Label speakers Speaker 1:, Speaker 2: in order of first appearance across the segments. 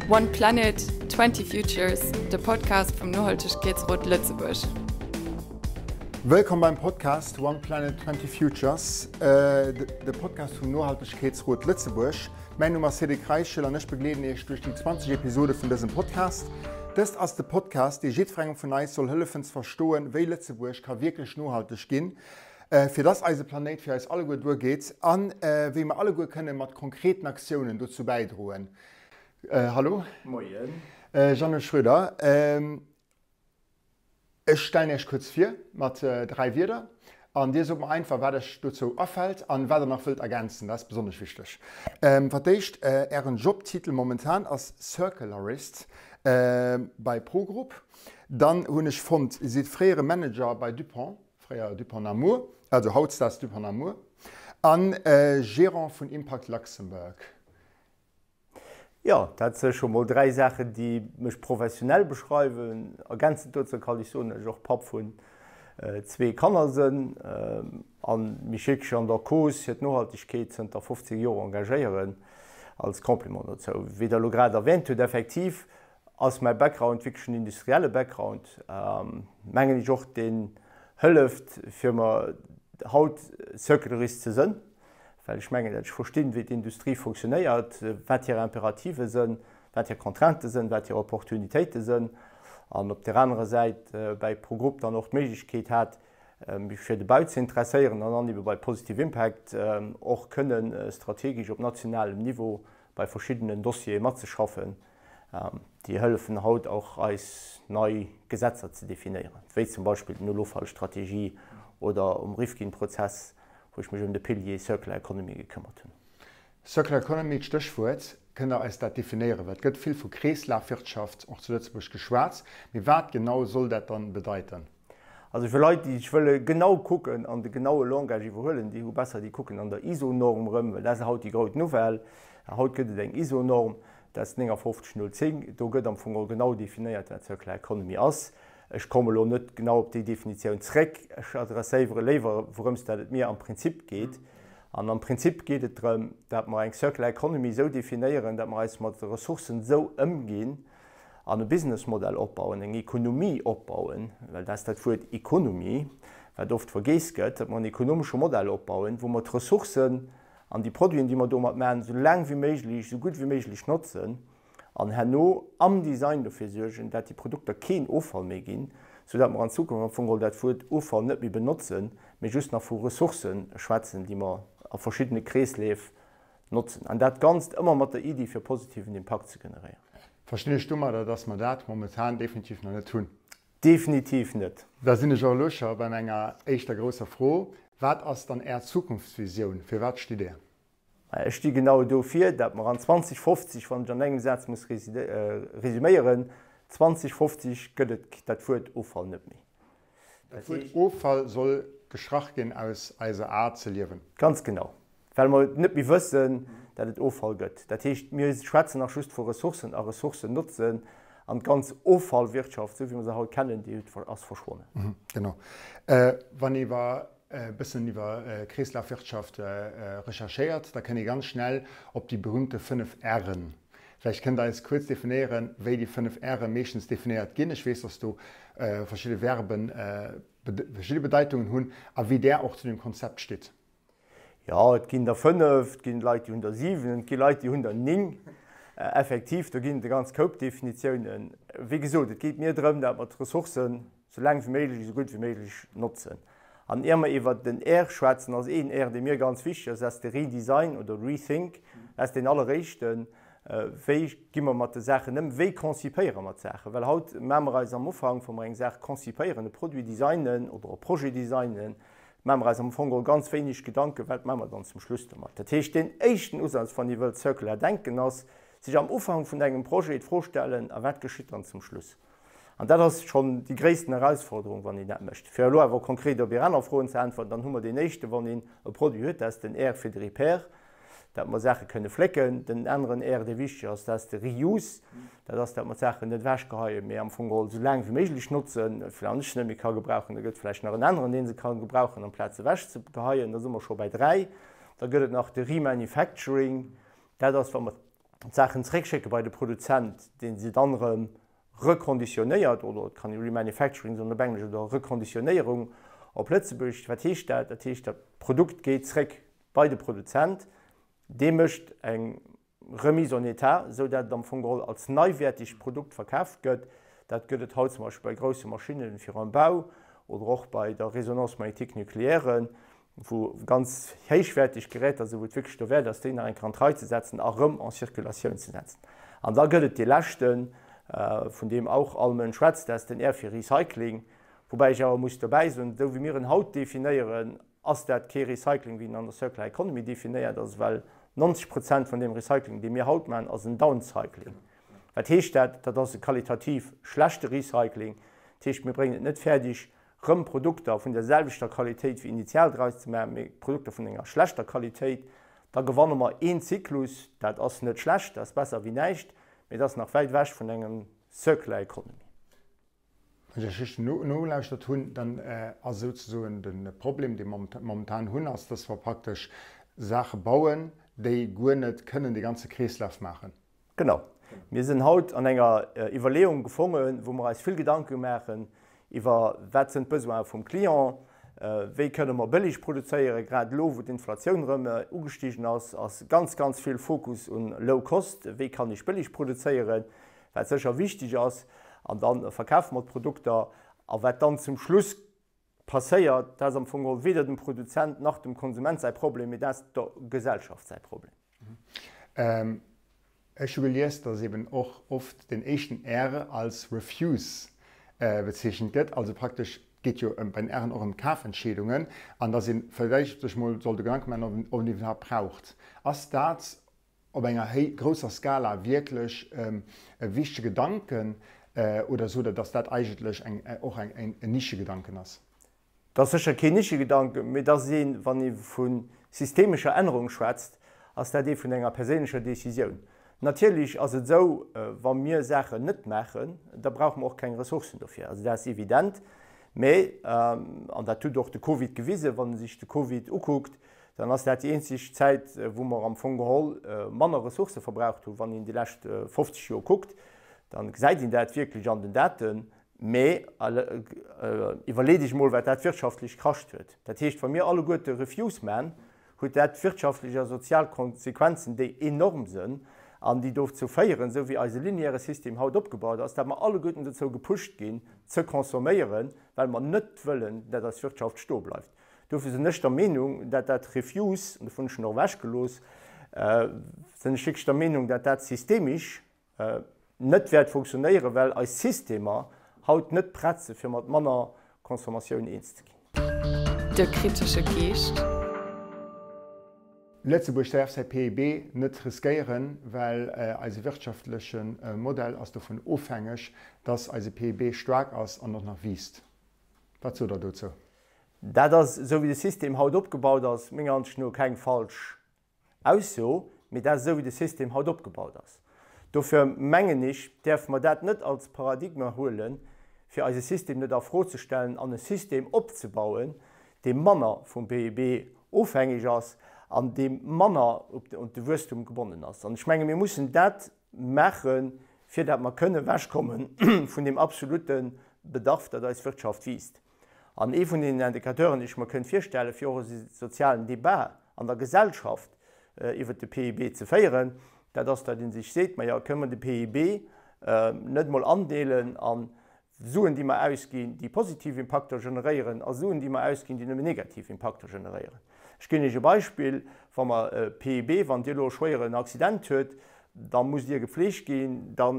Speaker 1: One Planet, 20 Futures, de Podcast vum Nohaltegkeetsrot Lëtzebuerg.
Speaker 2: Wëllkomm beim Podcast One Planet, 20 Futures, de Podcast vum Nohaltegkeetsrot Lëtzebuerg. Mäin Numm ass Cédric Reichel an ech begleeden Iech duerch déi 20 Episode vun dësem Podcast. Dëst ass de Podcast, dee jiddwerengem vun eis soll hëllefen ze verstoen, wéi Lëtzebuerg ka wierklech nohalteg ginn, fir dass eise Planéit fir eis alleguer duergeet an wéi mer alleguer kënne mat konkreten Aktiounen dozou bäidroen. Hallo.
Speaker 3: Moien.
Speaker 2: Jeannot Schroeder, ech stellen Iech kuerz vir mat 3 Wierder an Dir sot mer einfach, wat Iech dozou afält an wat Der nach wëllt ergänzen. Dat ass besonnesch wichteg. Fir d'éischt, Ären Jobtitel momentan ass Circularist bei Progroup. Dann hunn ech fonnt, Dir sidd fréiere Manager bei Dupont. Fréier Dupont Namur, also hautdesdaags Dupont Namur, a Gérant vun Impact Luxembourg.
Speaker 3: Jo, dat si scho mol 3 Saachen, déi mech professionell beschreiwen. Ergänzend dozou kann ech soen, datt ech och Papp vun zwee Kanner sënn a mech wierklech an der Cause fir d'Nohaltegkeet zënter 15 Joer engagéieren. Als Complément dozou, wéi Der elo grad erwähnt hutt, effektiv Ass mäi Background wierklech en industrielle Background, mengen ech och, deen hëlleft fir mer haut Circularist ze sënn, well ech mengen, dat ech verstinn, wéi d'Industrie funktionéiert, wat hir Imperative sënn, wat hir Contraintë sënn, wat hir Opportunitéite sënn, an op där anerer Säit bäi Progroup dann och d'Méiglechkeet hat, mech fir de Bau ze interesséieren an dann ebe bei Positive Impact och kënnen strategesch op nationalem Niveau bei verschiddenen Dossiere matzeschaffen. Déi hëllefen haut och eis nei Gesetzer ze definéieren, wéi zum Beispill d'Null-Offall-Strategie oder um Rifkin-Prozess, wou ech mech ëm de Pilier Circular Economy gekëmmert hunn.
Speaker 2: Circular Economy, d'Stéchwuert. Kënnt Der eis dat definéieren? Well et gëtt vill vu Kreeslafwirtschaft och zu Lëtzebuerg geschwat, mee wat genau soll dat dann bedeiten?
Speaker 3: Also fir Leit, déi sech wëlle genau kucken an de genaue Langage iwwerhuelen, déi hu besser, déi kucken an der ISO-Norm erëm, well dat ass haut déi grout Nouvelle. Haut gëtt et eng ISO-Norm, dat ass 59010, do gëtt am Fong och genau definéiert, wat Circular Economy ass. Ech komme elo net genau op déi Definitioun zréck, ech adresséiere léiwer, wourëms dat et mir am Prinzip geet. An am Prinzip geet et drëm, dat mer eng Circular Economy esou definéieren, dat mer eis mat de Ressourcen esou ëmginn an e Businessmodell opbauen, eng Ekonomie opbauen, well dat ass dat Wuert Ekonomie, wat oft vergeess gëtt, dat mer en ekonomesche Modell opbauen, wou mer d'Ressourcen an déi Produiten, déi mer domat maachen, esou laang wéi méiglech, esou gutt wéi méiglech notzen an herno am Design dofir suergen, dat déi Produkter keen Offall méi ginn, soudatt mer an Zukunft am Fong geholl dat Wuert Offall net méi benotzen, mee just nach vu Ressourcë schwätzen, déi mer a verschiddene Kreesleef notzen. An dat Ganzt ëmmer mat der Iddi, fir positiven Impakt ze generéieren.
Speaker 2: Verstinn ech domadder, dass mer dat momentan definitiv nach net hunn?
Speaker 3: Definitiv net.
Speaker 2: Da sinn ech och elo scho bei menger éischter grousser Fro, Wat ass dann Är Zukunftsvisioun? Fir wat stitt Dir?
Speaker 3: Ech sti genau dofir, dat mer an 2050, wann ech an engem Saz muss resüméieren, 2050 gëtt et dat Wuert Offall net méi.
Speaker 2: Dat Wuert Offall soll gestrach ginn aus eiser Aart ze liewen.
Speaker 3: Ganz genau. Well mer net méi wëssen, dat et Offall gëtt. Dat heescht, mir schwätzen nach just vu Ressourcen a Ressourcen notzen an d'ganz Offallwirtschaft, esou wéi mer se haut kennen, déi ass verschwonnen.
Speaker 2: Genau. Wann ee iwwer e bëssen iwwer Kreeslafwirtschaft recherchéiert, da kënnt ee ganz schnell op déi berühmte 5 R'en. Vläicht kënnt Der eis kuerz definéieren, wéi déi 5 R'e meeschtens definéiert ginn. Ech weess, dass do verschidde Verben verschidde Bedeitungen hunn a wéi Der och zu deem Konzept stitt.
Speaker 3: Jo, et ginn der 5, et ginn Leit, déi hunn der 7, et gi Leit, déi hunn der 9. Effektiv, do ginn et e ganz Koup Definitiounen. Wéi gesot, et geet mir drëm, datt mer d'Ressourcen esou laang wéi méiglech, esou gutt wéi méiglech notzen. An ier mer iwwert den R schwätzen, ass een R, dee mir ganz wichteg ass, dat ass de Redesign oder Rethink. Dat ass deen alleréischten. Wéi gi mer mat de Saachen ëm? Wéi concipéiere mer d'Saachen? Well haut maache mer eis am Ufank, wa mer eng Saach concipéieren, e Produit designen oder e Projet designen, Maache mer eis am Fong geholl ganz wéineg Gedanken, wat maache mer dann zum Schluss domat. Dat heescht, deen éischten Usaz, wann ee wëllt circular denken, ass, sech am Ufank vun engem Projet d'Fro stellen, a wat geschitt dann zum Schluss? An dat ass schonn déi gréissten Erausforderung, wann een dat mécht. Fir elo awer konkret op Är aner Froen ze äntwerten, dann hu mer deen éischten, wann een e Produit huet, dat ass den R fir de Repair. dat mer Saache kënne flécken. Den aneren R, dee wichteg ass, dat ass de Reuse. Dat ass, dat mer d'Saachen net ewechgeheien, mee am Fong geholl esou laang wéi méiglech notzen. Wann ech se net méi ka gebrauchen, da gëtt et vläicht nach en aneren, dee se ka gebrauchen, amplaz se ewechzegeheien. Da si mer scho bäi 3. Da gëtt et nach de Remanufacturing. Dat ass, wa mer. d'Saachen zréckschécke bei de Produzent, dee se dann erëm rekonditionéiert, oder et kann ee Remanufacturing soen op Englesch, oder Rekonditionéierung op Lëtzebuergesch. Wat heescht dat? Dat heescht, dat Produkt geet zréck bei de Produzent, dee mécht eng Remise en état, esou dat et am Fong geholl als neiwäertegt Produkt verkaaft gëtt. Dat gëtt et haut zum Beispill bei grousse Maschinne fir am Bau oder och bei der Résonance magnétique nucléaire, wou ganz héichwäerteg Geräter sinn, wou et wierklech dowäert ass, déi nach eng Kéier an d'Rei ze setzen a rëm en Circulatioun ze setzen. An da gëtt et dee leschten, vun deem auch all Mënsch schwätzt, dat ass den R fir Recycling, woubäi ech awer muss dobäi soen, esou wéi mir en haut definéieren, ass dat kee Recycling, wéi en an der Circular Economy definéiert ass, well 90 Prozent vun deem Recycling, dee mir haut maachen, ass en Downcycling. Wat heescht dat? Dat ass e qualitativ schlechte Recycling. Dat heescht, mir bréngen et net fäerdeg, rëm Produkter vun der selwechter Qualitéit wéi initial draus ze maachen, mee Produkter vun enger schlechter Qualitéit. Da gewanne mer een Zyklus. Dat ass net schlecht, dat ass besser wéi näischt, mee dat ass nach wäit ewech vun engem Circular Economy.
Speaker 2: Wann ech Iech richteg nogelauschtert hunn, dann ass souzesoen de Problem, dee mer momentan hunn, ass, dass mer praktesch Saache bauen, déi guer net kënnen de ganze Kreeslaf maachen.
Speaker 3: Genau. Mir sinn haut an enger Iwwerleeung gefongen, wou mer eis vill Gedanke maachen iwwer, wat sinn d'Besoine vum Client, wéi kënne mer bëlleg produzéieren. Grad elo, wou d'Inflatioun erëm ugestigen ass, ass ganz, ganz vill Fokus un Low Cost, wéi kann ech bëlleg produzéieren, wat sécher wichteg ass. An da verkafe mer d'Produkter. A wat dann zum Schluss passéiert, dat ass am Fong geholl weder dem Produzent nach dem Konsument säi Problem, mee dat ass der Gesellschaft säi Problem.
Speaker 2: Ech hu gelies, dass eben och oft den éischten R als Refuse bezeechent gëtt, also praktesch, et geet jo bei den R'en och ëm Kafentscheedungen, an dass ee vläicht sech mol soll de Gedanke maachen, ob een iwwerhaapt braucht. Ass dat op enger héi grousser Skala wierklech e wichtege Gedanken oder sot Der, dass dat eigentlech eng och eng en Nischegedanken ass?
Speaker 3: Dat ass sécher keen Nischegedanken, mee dat ass een, wann ee vu systemescher Ännerung schwätzt, ass dat ee vun enger perséinlecher Décisioun. Natierlech ass et esou, wa mir Saachen net maachen, da brauche mer och keng Ressourcen dofir. Also dat ass evident. Mee, an dat huet och de Covid gewisen, wann ee sech de Covid ukuckt, dann ass dat déi eenzeg Zäit, wou mer am Fong geholl manner Ressourcë verbraucht hunn. Wann een déi lescht 50 Joer kuckt, da gesäit een dat wierklech an den Daten. Mee iwwerlee dech mol, wat dat wirtschaftlech kascht huet. Dat heescht, wa mir alleguerte Refuse man, huet dat wirtschaftlech a sozial Konsequenzen, déi enorm sënn an déi dozou féieren, esou wéi eise lineäre System haut opgebaut ass, dat mer alleguerten dozou gepusht ginn, ze consomméieren, well mer net wëllen, dat eis Wirtschaft stoe bleift. Dofir sinn ech der Meenung, dat dat Refuse, an dovun hunn ech en och ewechgelooss, sinn ech wierklech der Meenung, dat dat systemisch net wäert funktionéieren, well eis Systemer haut net prett sinn, fir mat manner Consommatioun eens ze ginn.
Speaker 1: De kritesche Geescht.
Speaker 2: Lëtzebuerg däerf säi PIB net riskéieren, well eise wirtschaftleche Modell ass dovun ofhängeg, dass eise PIB staark ass an och nach wiisst. Wat sot Der dozou?
Speaker 3: Dat ass, esou wéi de System haut opgebaut ass, menger Ansicht no keng falsch Ausso, mee dat esou wéi de System haut opgebaut ass. Dofir mengen ech, däerfe mer dat net als Paradigma huelen, fir eise System net a Fro ze stellen an e System opzebauen, dee manner vum PIB ofhängeg ass an dee manner un de Wuesstum gebonnen ass. An ech menge mir mussen dat maachen, fir dat mer kënne ewechkomme vun deem absolute Bedarf, datt eis Wirtschaft wiisst. An ee vun deenen Indicateuren, déi ech mer kënnt virstellen, fir och e sozialen Débat an der Gesellschaft iwwert de PIB ze féieren, dat ass, datt ee sech seet, Majo, kënne mer de PIB net emol andeelen a Suen, déi mer ausginn, déi positiv Impakter generéieren, a Suen, déi mer ausginn, déi nëmmen negativ Impakter generéieren. Ech ginn Iech e Beispill, Wa mer PIB, wann Dir elo e schwéieren Accident huet, da musst Dir gefleegt ginn, da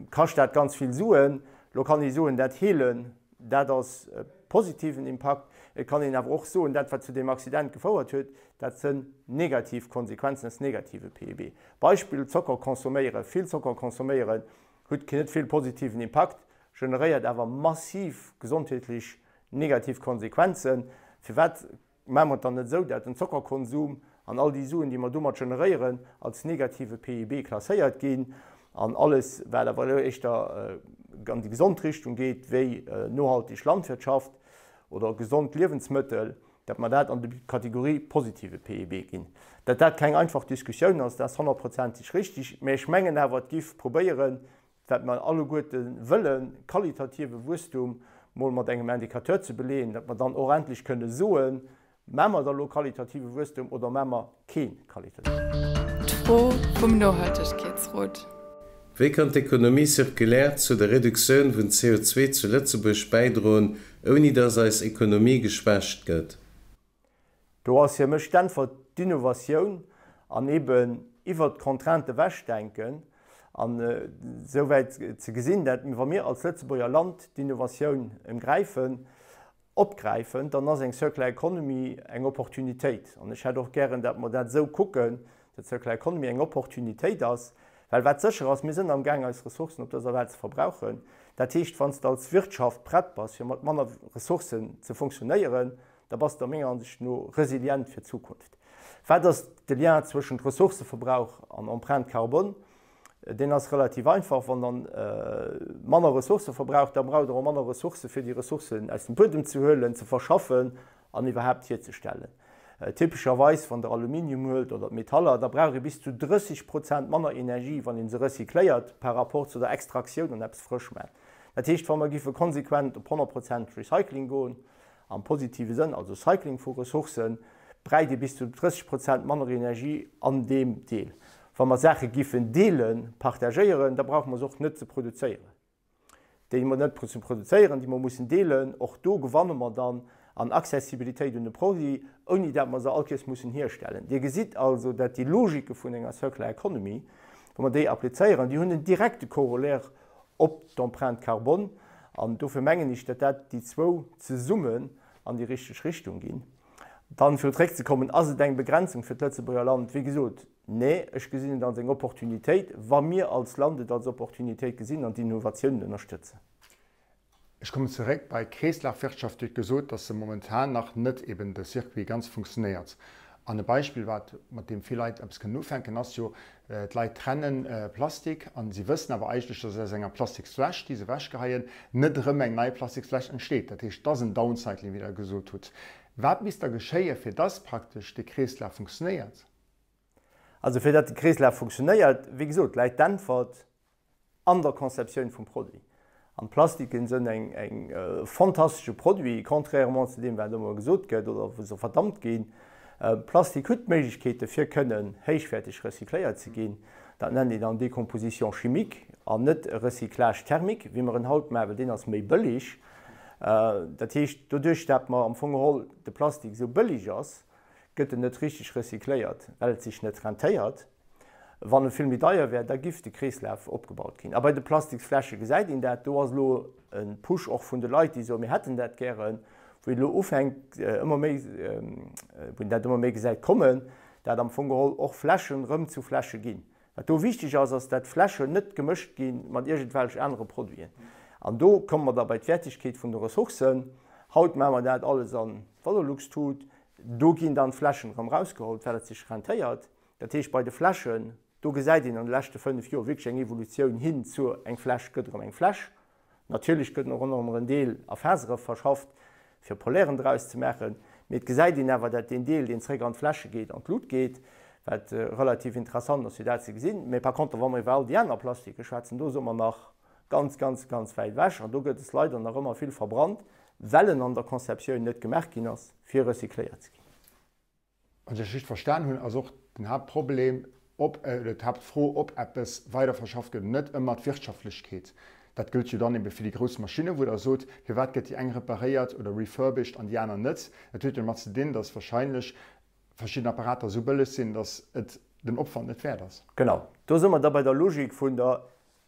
Speaker 3: kascht dat ganz vill Suen. Elo kann ee soen, dat Heelen, dat ass e positiven Impakt. Et kann een awer och soen, dat wat zu deem Accident gefouert huet, dat sënn negativ Konsequenzen, dat ass negative PIB. Beispill, Zocker consomméieren, vill Zocker consomméieren huet net vill positiven Impakt, generéiert awer massiv gesondheetlech negativ Konsequenzen. Firwat Maache mer et dann net esou, dat den Zockerkonsum an all déi Suen, déi mer domat generéieren, als negative PIB klasséiert ginn an alles, wat awer elo éischter an déi gesond Richtung geet, wéi nohalteg Landwirtschaft oder gesond Liewensmëttel, Dat mer dat an déi Kategorie positive PIB ginn. Dat dat keng einfach Diskussioun ass, dat ass honnertprozenteg richtig, mä ech mengen awer, et giff probéieren, wat mer alleguerte wëllen, qualitative Wuesstum mol mat engem Indicateur ze beleeën, dat mer dann och endlech kënne soen, Maache mer da lo qualitative Wuesstum oder maache mer kee qualitative?
Speaker 1: D'Fro vum Nohaltegkeetsrot.
Speaker 4: Wéi kann d'Économie circulaire zu der Reduktioun vun CO2 zu Lëtzebuerg bäidroen, ouni dass eis Economie geschwächt gëtt?
Speaker 3: Do ass fir mech d'Äntwert d'Innovatioun an eben iwwert d'Contraintes ewechdenken an esouwäit ze gesinn, dat wa mir als Lëtzebuerger Land d'Innovatioun emgräifen, opgräifen, dann ass eng Circular Economy eng Opportunitéit. An ech hätt och gären, datt mer dat esou kucken, datt d'Circular Economy eng Opportunitéit ass, well wat sécher ass, mir sënn amgaang eis Ressourcen op dëser Welt ze verbrauchen. Dat heescht, wann s de als Wirtschaft prett bass, fir mat manner Ressourcen ze funktionéieren, da bass de menger Ansicht no resilient fir d'Zukunft. Wat ass de Lien zwëschent Ressourcëverbrauch an Empreinte carbone? Deen ass relativ einfach, Wann der manner Ressourcë verbraucht, da braucht Der och manner Ressourcë fir déi Ressourcen aus dem Buedem ze huelen, ze verschaffen an iwwerhaapt hierzestellen. Typescherweis, wann Der Aluminium huelt oder d'Metaller, da brauch ee bis zu 30 Prozent manner Energie, wann ee se recycléiert, par rapport zu der Extraktioun an eppes frësch maachen. Dat heescht, wa mer giffe konsequent op 100 Prozent Recycling goen, Am positive Sënn, also Cycling vu Ressourcen, bräicht ee bis zu 30 Prozent manner Energie an deem Deel. Wa mer Saache giffen deelen, partagéieren, da brauche mer se och net ze produzéieren. Déi mer net ze produzéieren, déi mer mussen deelen, och do gewanne mer dann an Accessibilitéit un de Produit, ouni dat mer se all Kéiers mussen hierstellen. Dir gesitt also, dat déi Logike vun enger Circular Economy, wa mer déi applizéieren, déi hunn en direkte Corollaire op d'Empreinte carbone, an dofir mengen ech, datt dat déi zwou zesummen an déi richteg Richtung ginn. Dann, fir zréckzekommen, Ass et eng Begrenzung fir d'Lëtzebuerger Land? Wéi gesot, nee, ech gesinn et als eng Opportunitéit, wa mir als Land et als Opportunitéit gesinn an d'Innovatiounen ënnerstëtzen.
Speaker 2: Ech kommen zeréck bei d'Kreeslafwirtschaft. Dir hutt gesot, dass se momentan nach net eben de Circuit ganz funktionéiert. An e Beispill, wat, mat deem vill Leit eppes kënnen ufänken, ass jo, d'Leit trenne Plastik a si wëssen awer eigentlech, dass aus enger Plastiksfläsch, déi se ewechgeheien, net erëm eng nei Plastiksfläsch entsteet. Dat heescht, et ass en Downcycling, wéi Der gesot hutt. Wat misst da geschéien, fir dass praktesch dee Kreeslaf funktionéiert?
Speaker 3: Also fir datt de Kreeslaf funktionéiert, wéi gesot, läit d'Äntwert an der Conceptioun vum Produit. An d'Plastiken sënn eng eng fantastesche Produit, contrairement zu deem wat ëmmer gesot gëtt oder wou se verdammt ginn. Plastik huet d'Méiglechkeete fir kënnen héichwäerteg recycléiert ze ginn. Dat nennt een dann Décomposition chimique an net Recyclage thermique, wéi mer en haut maachen, well deen ass méi bëllig. Dat heescht, doduerch dat mer am Fong geholl de Plastik esou bëllig ass, gëtt en net richteg recycléiert, well et sech net rentéiert. Wann e vill méi deier wär, da giff de Kreeslaf opgebaut ginn. A bei de Plastiksfläsche gesäit een dat, do ass elo e Push och vun de Leit, déi soen, mir hätten dat gären, wou een elo ufänkt ëmmer méi, wou een dat ëmmer méi gesäit kommen, dat am Fong geholl och Fläschen erëm zu Fläsche ginn. Wat do wichteg ass, ass dat d'Fläschen net gemëscht gi mat iergendwelch anere Produiten. An do komme mer da bei d'Wäertegkeet vun de Ressourcen. Haut maache mer dat alles an Valorlux-Tut, do ginn dann d'Fläschen erëm rausgeholl, well et sech rentéiert. Dat heescht, bei de Fläschen, do gesäit een an de leschte 5 Joer wierklech eng Evolutioun hin zu eng Fläsch gëtt erëm eng Fläsch. Natierlech gëtt och ëmmer en Deel a Fasere verschafft, fir Polären draus ze maachen. Mee et gesäit een awer, dat deen Deel, deen zréck an d'Fläsche geet, an d'Lut geet, wat relativ interessant ass, fir dat ze gesinn. Mee par contre, wa mer iwwer all déi aner Plastike schwätzen, do si mer nach ganz, ganz, ganz wäit ewech. An do gëtt es leider nach ëmmer vill verbrannt, well en an der Conceptioun net gemaach ginn ass, fir recycléiert ze ginn.
Speaker 2: Wann ech dat richteg verstan hunn, ass och den Haaptproblem, ob, oder d'Haaptfro, ob eppes weiderverschafft gëtt oder net, ëmmer d'Wirtschaftlechkeet. Dat gëllt jo dann ebe fir déi grouss Maschinnen, wou Der sot, firwat gëtt déi eng reparéiert oder refurbished an déi aner net. Dat huet jo domat ze dinn, datt wahrscheinlech verschidden Apparater esou bëlleg sinn, datt et den Opwand net wäert ass.
Speaker 3: Genau, do si mer da bei der Logik vun der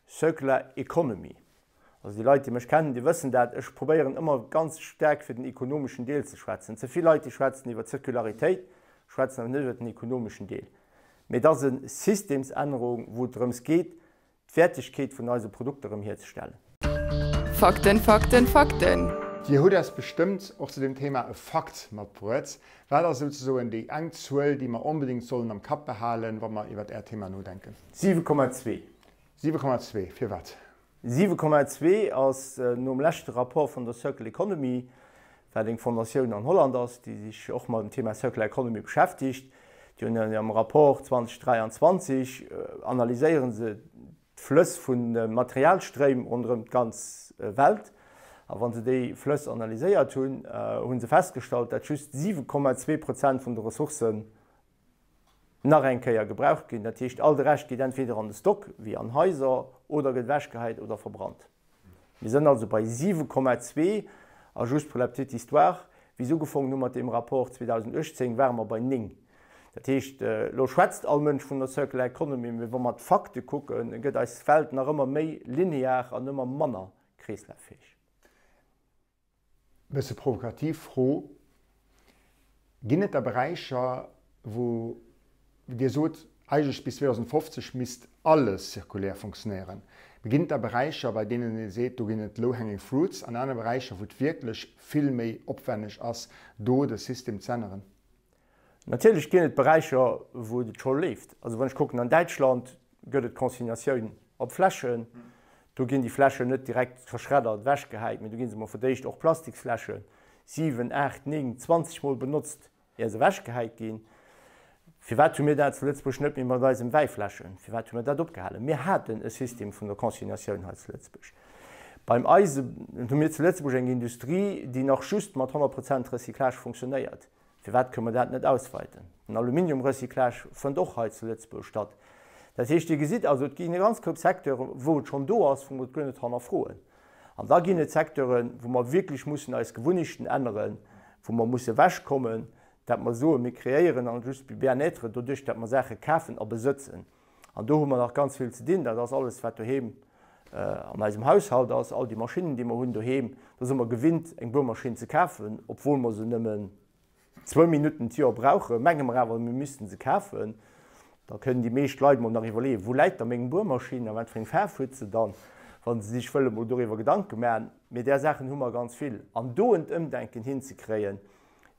Speaker 3: Circular Economy. Also déi Leit, déi mech kennen, déi wëssen dat, ech probéieren ëmmer ganz staark fir den ekonomeschen Deel ze schwätzen. Ze vill Leit, déi schwätzen iwwer Zirkularitéit, schwätzen awer net iwwer den ekonomeschen Deel. Mee et ass e Systemsännerung, wou et drëms geet, d'Wäertegkeet vun eise Produkter erëm hierzestellen.
Speaker 1: Fakten, Fakten, Fakten!
Speaker 2: Dir hutt eis bestëmmt och zu deem Thema e Fakt matbruet. Wat ass souzesoen déi eng Zuel, déi mer onbedéngt sollen am Kapp behalen, wa mer iwwer Äert Thema nodenken?
Speaker 3: 7,2.
Speaker 2: 7,2, firwat?
Speaker 3: 7,2 ass nom leschte Rapport vun der Circle Economy. wat eng Fondatioun an Holland ass, déi sech och mat dem Thema Circular Economy beschäftigt. Déi hunn an hirem Rapport 2023 analyséiere se d'Flëss vu Materialstréim ronderëm d'ganz Welt. A wa se déi Flëss analyséiert hunn, hu se festgestallt, dat just 7,2 Prozent vun de Ressourcen nach eng Kéier gebraucht ginn. Dat heescht, all de Rescht geet entweder an de Stock, wéi an Haiser, oder gëtt ewechgehäit oder verbrannt. Mir sënn also bei 7,2. A just pour la petite histoire, wéi se ugefongen hu mat deem Rapport 2018, ware mer bei 9. Dat heescht, elo schwätzt all Mënsch vun der Circular Economy, mee wa mer d'Fakte kucken, gëtt eis Welt nach ëmmer méi linear an ëmmer manner kreeslaffäeg.
Speaker 2: Bësse provokativ Fro, Ginn et da Beräicher, wou Dir sot, eigentlech bis 2050 misst alles zirkulär funktionéieren, mee ginn et da Beräicher, bei deenen ee seet, do ginn et low hanging fruits an aner Beräicher, wou et wierklech vill méi opwenneg ass, do de System z'änneren?
Speaker 3: Natierlech ginn et Beräicher, wou et scho leeft. Also wann ech kucken, an Däitschland gëtt et Consignatioun op Fläschen. Do ginn déi Fläschen net direkt verschreddert, ewechgehäit, mee do gi se mol fir d'éischt, och Plastiksfläschen, 7, 8, 9, 20 mol benotzt, ier se ewechgehäit ginn. Firwat hu mir dat zu Lëtzebuerg net méi mat eisen Wäifläschen? Firwat hu mir dat opgehalen? Mir haten e System vun der Consignatioun hei zu Lëtzebuerg. Beim Eisen hu mir zu Lëtzebuerg eng Industrie, déi nach just mat 100 Prozent Recyclage funktionéiert. Firwat kënne mer dat net ausweiten? Den Aluminiumrecyclage fënnt och hei zu Lëtzebuerg statt. Dat heescht, Dir gesitt also, et ginn e ganz Koup Secteuren, wou et schonn do ass, wou mer et guer net hannerfroen. An da ginn et Secteuren, wou mer wierklech mussen eis Gewunnechten änneren, wou mer musse ewechkommen, dat mer soen, mir kreéieren an just du Bien-être doduerch, dat mer Saache kafen a besëtzen. An do hu mer nach ganz vill ze dinn. Dat ass alles, wat doheem an eisem Haushalt ass, all déi Maschinnen, déi mer hunn doheem. Do si mer gewinnt, eng Buermaschinn ze kafen, obwuel mer se nëmmen zwou Minutten d'Joer brauchen, menge mer awer, mir missten se kafen. Da kënnen déi meescht Leit mol nach iwwerleeën, Wou läit da meng Buermaschinn a wat fir eng Faarf huet se dann, wa se sech wëlle mol doriwwer Gedanke maachen. Mee där Saachen hu mer ganz vill. An do en Ëmdenken hinzekréien,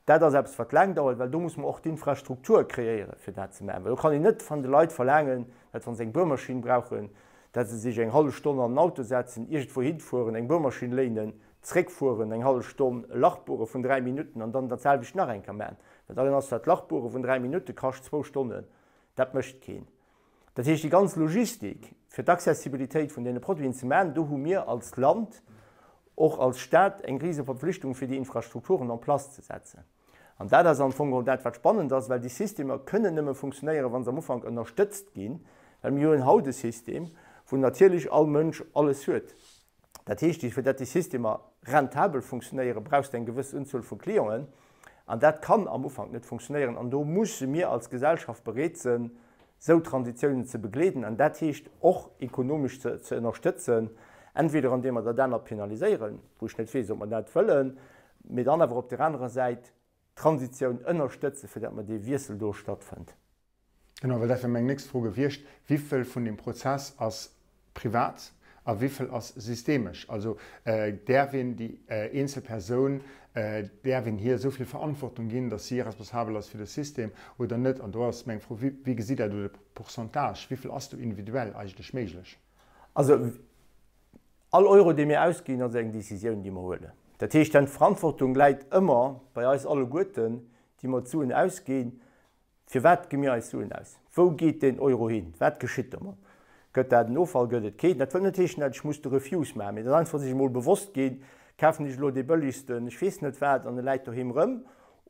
Speaker 3: Dat ass eppes, wat laang dauert, well do muss mer och d'Infrastruktur kreéieren, fir dat ze maachen. Well do kann een net van de Leit verlaangen, dat wa se eng Buermaschinn brauchen, dat se sech eng hallef Stonn an den Auto setzen, iergendwou hinfueren, eng Buermaschinn léinen, zréckfueren eng hallef Stonn, e Lach buere vun dräi Minutten an dann dat selwecht nach eng Kéier maachen. Well dann ass dat Lach buere vun dräi Minutte kascht zwou Stonnen. Dat mécht keen. Dat heescht, déi ganz Logistik, fir d'Accessibilitéit vun deene Produiten ze maachen, do hu mir als Land, och als Stat eng rise Verpflichtung, fir déi Infrastrukturen en place ze setzen. An dat ass am Fong geholl dat, wat spannend ass, well déi Systemer kënnen nëmme funktionéieren, wa se am Ufank ënnerstëtzt ginn, well mir hunn haut e System, wou natierlech all Mënsch alles huet. Dat heescht, fir datt déi Systemer rentabel funktionéieren, brauchs de eng gewëss Unzuel vu Clienten. An dat kann am Ufank net funktionéieren. An do musse mir als Gesellschaft bereet sinn, esou Transitiounen ze begleeden. An dat heescht och ekonomesch ze ze ënnerstëtzen, entweder andeem mer dat anert penaliséieren, wou ech net weess, ob mer dat wëllen, mee dann awer op där anerer Säit d'Transitioun ënnerstëtzen, fir datt mer dee Wiessel do stattfënnt.
Speaker 2: Genau, well dat wär meng nächst Fro gewiescht, Wivill vun deem Prozess ass privat a wivill ass systemesch? Also däerf een déi eenzel Persoun, däerf een hir esou vill Verantwortung ginn, datt si responsabel ass fir de System oder net? An do ass meng Fro, Wéi gesitt Der do de Pourcentage? Wivill ass do individuell eigentlech méiglech?
Speaker 3: Also all Euro, dee mir ausginn, ass eng Décisioun, déi mer huelen. Dat heescht, d'Verantwortung läit ëmmer bei eis alleguerten, déi mer d'Suen ausginn. Firwat gi mir eis Suen aus? Wou geet deen Euro hin? Wat geschitt domat? Gëtt dat en Offall? Gëtt et keen? Dat wëll net heeschen, dat ech muss de Refuse maachen, mee dat ass einfach sech emol bewosst ginn, Kafen ech elo dee bëllegsten, ech weess net wat, an e läit doheem erëm?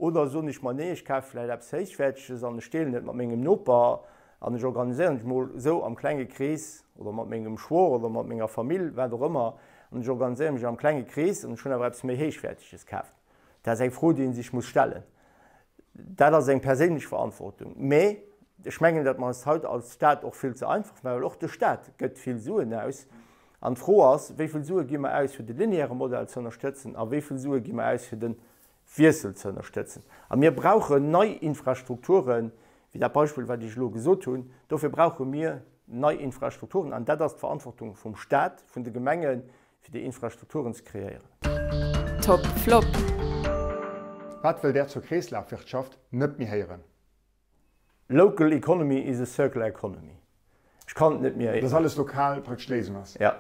Speaker 3: Oder soen ech mer, nee, ech kafe vläicht eppes Héichwäerteges an ech deelen et mat mengem Noper an ech organiséieren mech mol esou am klenge Krees oder mat mengem Schwoer oder mat menger Famill, wat och ëmmer, an ech organiséiere mech am klenge Krees an ech hunn awer eppes méi Héichwäerteges kaaft. Dat ass eng Fro, déi ee sech muss stellen. Dat ass eng perséinlech Verantwortung. Mä ech mengen, datt mer eis haut als Stat och vill ze einfach maachen, well och de Stat gëtt vill Suen aus. An d'Fro ass, Wéi vill Sue gi mer aus, fir de lineäre Modell ze ënnerstëtzen, a wéi vill Sue gi mer aus, fir de Wiessel ze ënnerstëtzen? A mir brauchen nei Infrastrukturen, wéi dat Beispill, wat ech elo gesot hunn. Dofir brauche mir nei Infrastrukturen, an dat ass d'Verantwortung vum Stat, vun de Gemengen, fir déi Infrastrukturen ze kreéieren.
Speaker 1: Top Flop.
Speaker 2: Wat wëllt Där zur Kreeslafwirtschaft net méi héieren?
Speaker 3: Local economy is a circular economy. Ech kann et net méi héieren.
Speaker 2: Dass alles lokal praktesch d'Léisung ass?
Speaker 3: Ja.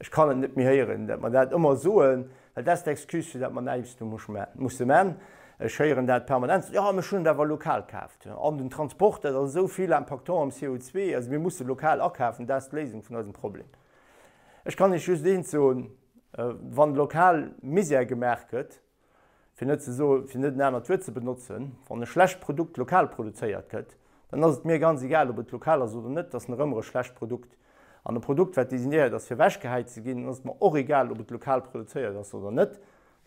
Speaker 3: Ech kann et net méi héieren, dat mer dat ëmmer soen. Well dat ass d'Excuse, fir dat mer näischt do musse man. Ech héieren dat permanent, Jo, mä ech hunn et awer lokal kaaft. An den Transport, dat ass esou vill impactant am CO2, also mir musse lokal akafen, dat ass d'Léisung vun eisem Problem. Ech kann Iech just eent soen, Wann lokal Misär gemaach gëtt, fir net ze soen, fir net en anert Wuert ze benotzen, wann e schlecht Produkt lokal produzéiert gëtt, dann ass et mir ganz egal, ob et lokal ass oder net, et ass nach ëmmer e schlecht Produkt. An e Produkt, wat designéiert ass, fir ewechgehäit ze ginn, dann ass et mer och egal, ob et lokal produzéiert ass oder net,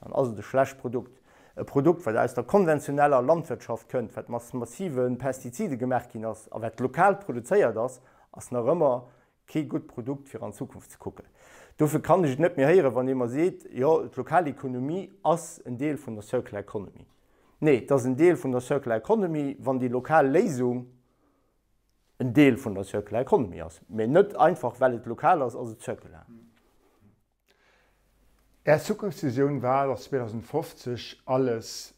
Speaker 3: dann ass et e schlecht Produkt. E Produkt, wat aus der konventioneller Landwirtschaft kënnt, wat mat massive Pestizide gemaach ginn ass a wat lokal produzéiert ass, ass nach ëmmer kee gutt Produkt fir an d'Zukunft ze kucken. Dofir kann ech et net méi héieren, wann ee mer seet, jo, d'Lokalekonomie ass en Deel vun der Circular Economy. Nee, et ass en Deel vun der Circular Economy, wann déi lokal Léisung en Deel vun der Circular Economy ass, mä net einfach well et lokal ass, ass et circular.
Speaker 2: Är Zukunftsvisioun war, datt 2050 alles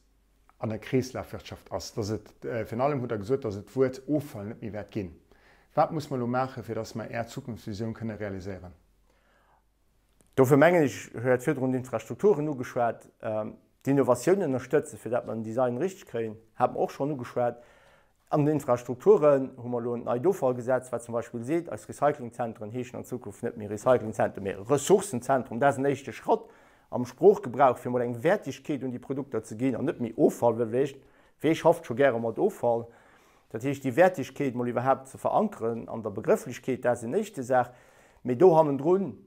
Speaker 2: an der Kreeslafwirtschaft ass, datt et, virun allem hutt Der gesot, datt et d'Wuert Offall net méi wäert ginn. Wat muss mer elo maachen, fir datt mer Är Zukunftsvisioun kënne realiséieren?
Speaker 3: Dofir mengen ech, ech hat virdrun d'Infrastrukturen ugeschwat, d'Innovatioun ënnerstëtzen, fir datt mer den Design richteg kréien, hate mer och schonn ugeschwat. An den Infrastrukturen hu mer elo en neit Offallgesetz, wat zum Beispill seet, eis Recyclingzentren heeschen an Zukunft net méi Recyclingzentren, mee Ressourcenzentrum. Dat ass en éischte Schratt am Sproochgebrauch, fir emol eng Wäertegkeet un déi Produkter ze ginn an net méi Offall, well wee wee schafft scho gäre mat Offall? Dat heescht, déi Wäertegkeet mol iwwerhaapt ze verankeren an der Begrëfflechkeet, dat ass en éischte Saach. Mee do hannendrun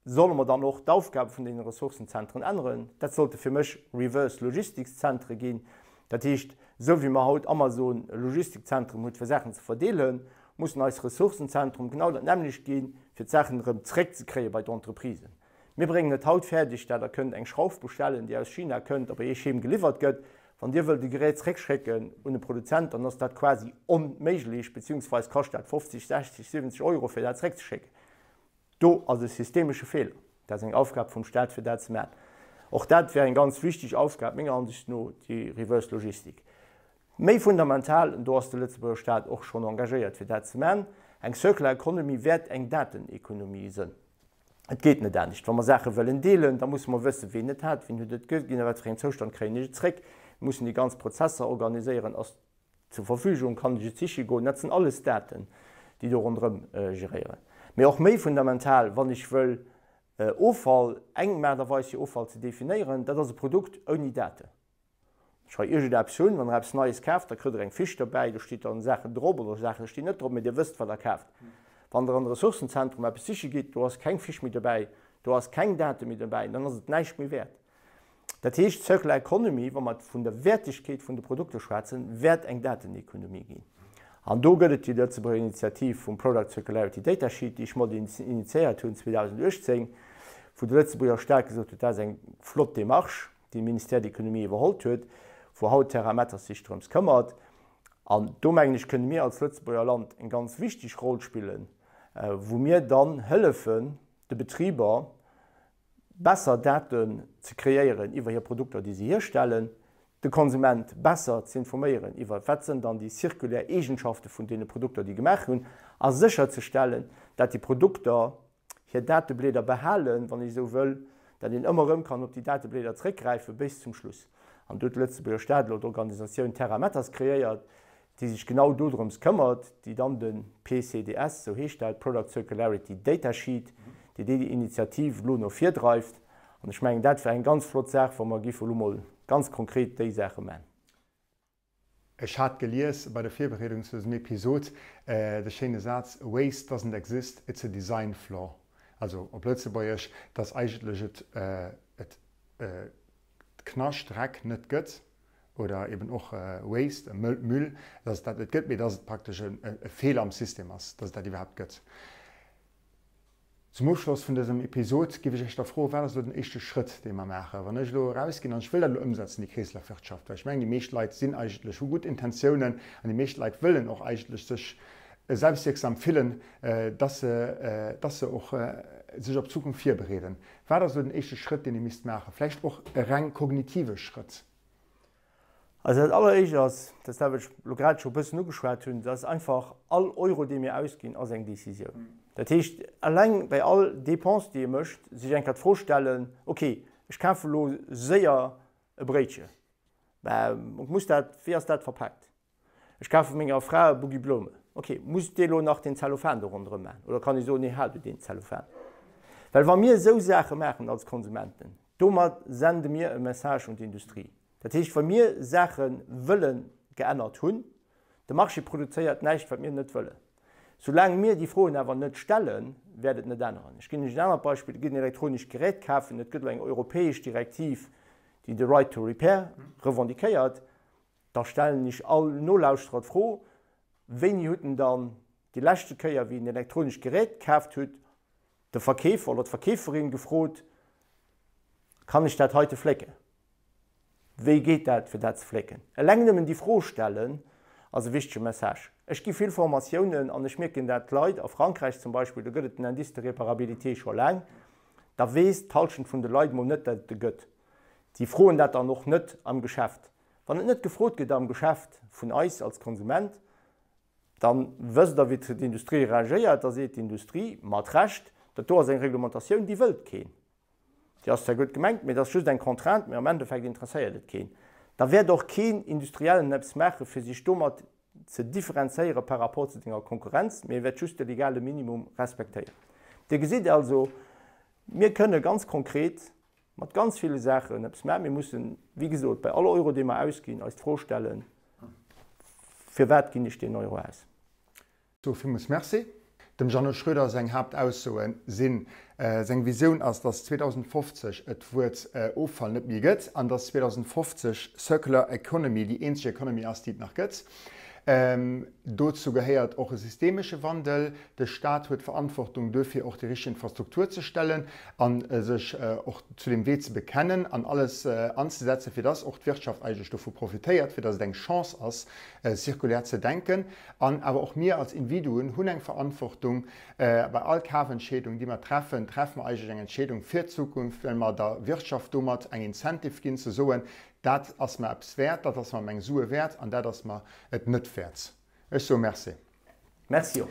Speaker 3: Solle mer dann och d'Aufgabe vun deene Ressourcenzentren änneren? Dat sollte fir mech Reverse Logistics Zentre ginn. Dat heescht, esou wéi mer haut Amazon e Logistikzentrum huet fir Saachen ze verdeelen, mussen eis Ressourcenzentrum genau dat nämmlecht ginn, fir d'Saachen erëm zréckzekréie bei d'Entreprisen. Mir bréngen et haut fäerdeg, dat Der kënnt eng Schrauf bestellen, déi aus China kënnt a bei Iech heem geliwwert gëtt. Wann Dir wëllt e Gerät zréckschécken un e Produzent, dann ass dat quasi onméiglech, beziehungsweis kascht dat 50, 60, 70 Euro fir dat zréckzeschécken. Do ass e systemesche Feeler. Dat ass eng Aufgab vum Staat, fir dat ze maachen. Och dat wär eng ganz wichteg Aufgab, menger Ansicht no, déi Reverse Logistik. Méi fundamental, an do ass de Lëtzebuerger Staat och schonn engagéiert, fir dat ze maachen, eng Circular Economy wäert eng Datenekonomie sënn. Et geet net anescht. Wa mer Saache wëllen deelen, da musse mer wëssen, ween et hat, wien huet et ginn, a wat fir engem Zoustand kréien ech et zréck. Mir mussen déi ganz Prozesser organiséieren. Ass Zur Verfügung, kann ech et siche goen. Dat sinn alles Daten, déi do ronderëm geréieren. Mee och méi fundamental, wann ech wëll Offall, eng Aart a Weis fir Offall ze definéieren, dat ass e Produkt ouni Daten. Ech hei iergendeppes hunn, wann Der eppes Neies kaaft, da kritt Der eng Fiche derbäi, do steet dann Saachen drop oder Saache stinn net drop, mee Dir wësst, wat Der kaaft. Wann Der an de Ressourcenzentrum eppes siche gitt, do ass keng Fiche méi dobäi, do ass keng Date méi dobäi, dann ass et näischt méi wäert. Dat heescht, Circular Economy, wa mer vun der Wäertegkeet vun de Produkter schwätzen, wäert eng Datenekonomie ginn. An do gëtt et déi Lëtzebuerger Initiativ vum Product Circularity Data Sheet, déi ech mat initiéiert hunn 2018, wou de Lëtzebuerger Staat gesot huet, dat ass eng flott Démarche, déi de Ministère de l'Économie iwwerhollt huet, wou haut Terra Matters sech drëms këmmert. An do, mengen ech, kënne mir als Lëtzebuerger Land eng ganz wichteg Roll spillen, wou mir dann hëllefen de Betriber, besser Daten ze kreéieren iwwer hir Produkter, déi se hierstellen, de Konsument besser ze informéieren iwwer wat sënn dann déi zirkulär Eegenschafte vun deene Produkter, déi gemaach hunn, a sécherzestellen, dat déi Produkter hir Dateblieder behalen, wann ech esou wëll, dat een ëmmer erëm kann op déi Dateblieder zréckgräife bis zum Schluss. An do huet de Lëtzebuerger Staat elo d'Organisatioun Terra Matters kreéiert, déi sech genau dodrëms këmmert, déi dann de PCDS, sou heescht dat, Product Circularity Data Sheet, déi déi Initiativ elo no vir dreift. An ech mengen, dat wär eng ganz flott Saach, wa mer géife elo mol ganz konkret déi Saache man.
Speaker 2: Ech hat gelies bei der Virbereedung zu dësem Episod de schéine Saz, Waste doesn't exist, it's a design flaw. Also op Lëtzebuergesch, dass eigentlech et et Knascht, Dreck net gëtt, oder eben och Waste, Müll, dass et dat net gëtt, mee dass et praktesch e Feeler am System ass, dass et dat iwwerhaapt gëtt. Zum Ofschloss vun dësem Episod géif ech Iech da froen, Wat ass elo den éischte Schrëtt, dee mer maachen, wann ech elo erausginn an ech wëll dat elo ëmsetzen, déi Kreeslafwirtschaft? Well ech mengen, déi meescht Leit sinn eigentlech, hu gutt Intentiounen an déi meescht Leit wëllen och eigentlech sech selbstwierksam fillen, dass se, dass se och sech op d'Zukunft virbereeden. Wat ass elo den éischte Schrëtt, deen ee misst maachen? Vläicht och e reng kognitive Schrëtt?
Speaker 3: Also dat alleréischt ass, dat ass dat, wat ech elo grad scho e bëssen ugeschwat hunn, dat ass einfach, all Euro, dee mir ausginn, ass eng Décisioun. Dat heescht, eleng bei all Dépense, déi ee mécht, sech eng Kéier d'Fro stellen, okay, Ech kafe lo séier e Bréitche, mä muss dat, wéi ass dat verpaakt? Ech kafe menger Fra e Buggi Bloumen. Ok, muss dee lo nach den Zellophan do ronderëm maachen oder kann ech soen, nee, hal du deen Zellophan? Well wa mir esou Saache maachen als Konsumenten, domat sende mir e Message un d'Industrie. Dat heescht, wa mir Saache wëlle geännert hunn, de Marché produzéiert näischt, wat mir net wëllen. Soulaang mir déi Froen awer net stellen, wäert et net änneren. Ech ginn lech en anert Beispill, Et gëtt en elektronescht Gerät kafen, et gëtt elo eng europäesch Direktiv, déi de Right to Repair revendiquéiert. Da stellen ech all Nolauschterer d'Fro, Wéini hutt en dann déi leschte Kéier, wéi en elektronescht Gerät kaaft hutt, de Verkeefer oder d'Verkeeferin gefrot, Kann ech dat heite flécken? Wéi geet dat, fir dat ze flécken? Eleng nëmmen déi Fro stellen ass e wichtege Message. Ech gi vill Formatiounen an ech mierken dat d'Leit, a Frankräich zum Beispill, do gëtt et den Indice de réparabilité scho laang, da weess d'Hallschent vun de Leit mol net, dat et e gëtt. Si froen dat dann och net am Geschäft. Wann et net gefrot gëtt am Geschäft vun eis als Konsument, da wësst Der, wéi d'Industrie reagéiert. Da seet d'Industrie mat Recht, Dat do ass eng Reglementatioun, déi wëllt keen. Déi ass zwar gutt gemengt, mee et ass just eng Contrainte, mee am Endeffekt interesséiert et keen. Da wäert och keen Industriellen eppes maachen, fir sech domat ze differenzéiere par rapport zu senger Konkurrenz, mee e wäert just de legale Minimum respektéieren. Dir gesitt also, mir kënne ganz konkret mat ganz ville Saachen eppes maachen. Mir mussen, wéi gesot, bei all Euro, dee mer ausginn, eis d'Fro stellen, Firwat ginn ech deen Euro aus?
Speaker 2: Sou villmools Merci. Dem Jeannot Schroeder seng Haaptaussoe sinn, Seng Visioun ass, datt 2050 et d'Wuert Offall net méi gëtt an datt 2050 Circular Economy déi eenzeg Economy ass, déi et nach gëtt. Dozou gehéiert och e systemesche Wandel. De Staat huet d'Verantwortung duerfir och déi richteg Infrastruktur ze stellen a sech och zu deem Wee ze bekennen an alles anzesetzen, fir datt och d'Wirtschaft eigentlech dovu profitéiert, fir datt et eng Chance ass, zirkulär ze denken. An awer och mir als Individuen hunn eng Verantwortung. Bei all Kafentscheedung, déi mer treffen, treffe mer eigentlech eng Entscheedung fir d'Zukunft, well mer der Wirtschaft domat eng Incentive ginn, ze soen, Dat ass mer eppes wäert, dat ass mer meng Sue wäert an dat ass mer et net wäert. Ech soe Merci.
Speaker 3: Merci och.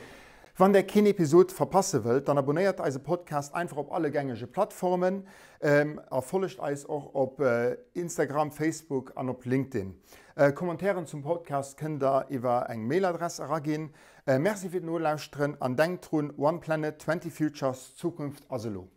Speaker 2: Wann der keen Episod verpasse wëllt, dann abonnéiert eise Podcast einfach op alle gängege Plattformen a follegt eis och op Instagram, Facebook an op LinkedIn. Commentairen zum Podcast kënnt der iwwer eng Mailadress eraginn. Merci fir d'Nolauschteren an denkt drun, One Planet, 20 Futures, d'Zukunft ass elo!